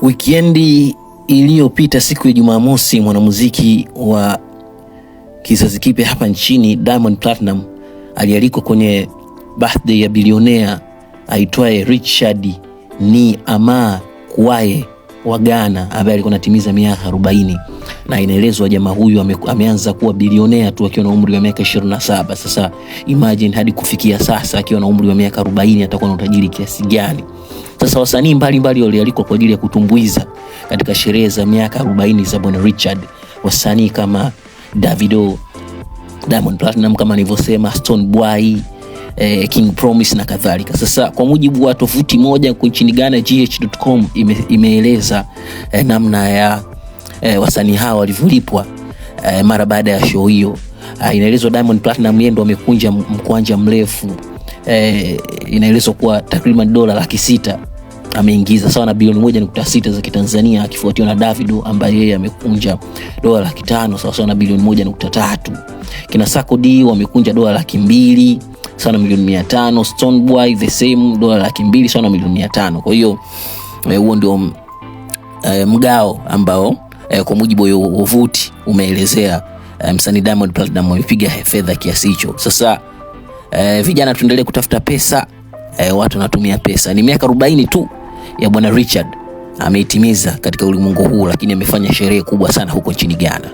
Wikendi iliyopita siku ya Jumamosi, mwanamuziki wa kizazi kipya hapa nchini Diamond Platinum alialikwa kwenye birthday ya bilionea aitwaye Richard Nii Amaa Kuaye wa Ghana ambaye alikuwa anatimiza miaka 40, na inaelezwa jamaa huyu ameanza kuwa bilionea tu akiwa na umri wa miaka 27. Sasa imagine hadi kufikia sasa akiwa na umri wa miaka 40 atakuwa na utajiri kiasi gani? Sasa wasanii mbalimbali walialikwa kwa ajili ya kutumbuiza katika sherehe za miaka 40 za Bwana Richard. Wasanii kama Davido, Diamond Platinum kama nilivyosema, Stone Boy, King Promise na kadhalika. Sasa kwa mujibu wa tovuti moja nchini Ghana, gh.com imeeleza namna ya wasanii hawa walivyolipwa mara baada ya show hiyo. Inaelezwa Diamond Platinum yeye ndo amekunja mkwanja mrefu. Inaelezwa kuwa takriban dola 600,000 ameingiza sawa na bilioni 1.6 za Kitanzania, akifuatiwa na Davido ambaye yeye amekunja dola 500,000 sawa sawa na bilioni 1.3. Kina Sarkodie wamekunja dola 200,000 sawa na milioni 500. Stone Boy the same dola 200,000 sawa na milioni 500. Kwa hiyo huo ndio mgao ambao kwa mujibu wa wavuti umeelezea msanii Diamond Platnumz amepiga fedha kiasi hicho. Sasa vijana tuendelee kutafuta pesa, watu wanatumia pesa. Ni miaka 40 tu ya bwana Richard ameitimiza katika ulimwengu huu, lakini amefanya sherehe kubwa sana huko nchini Ghana.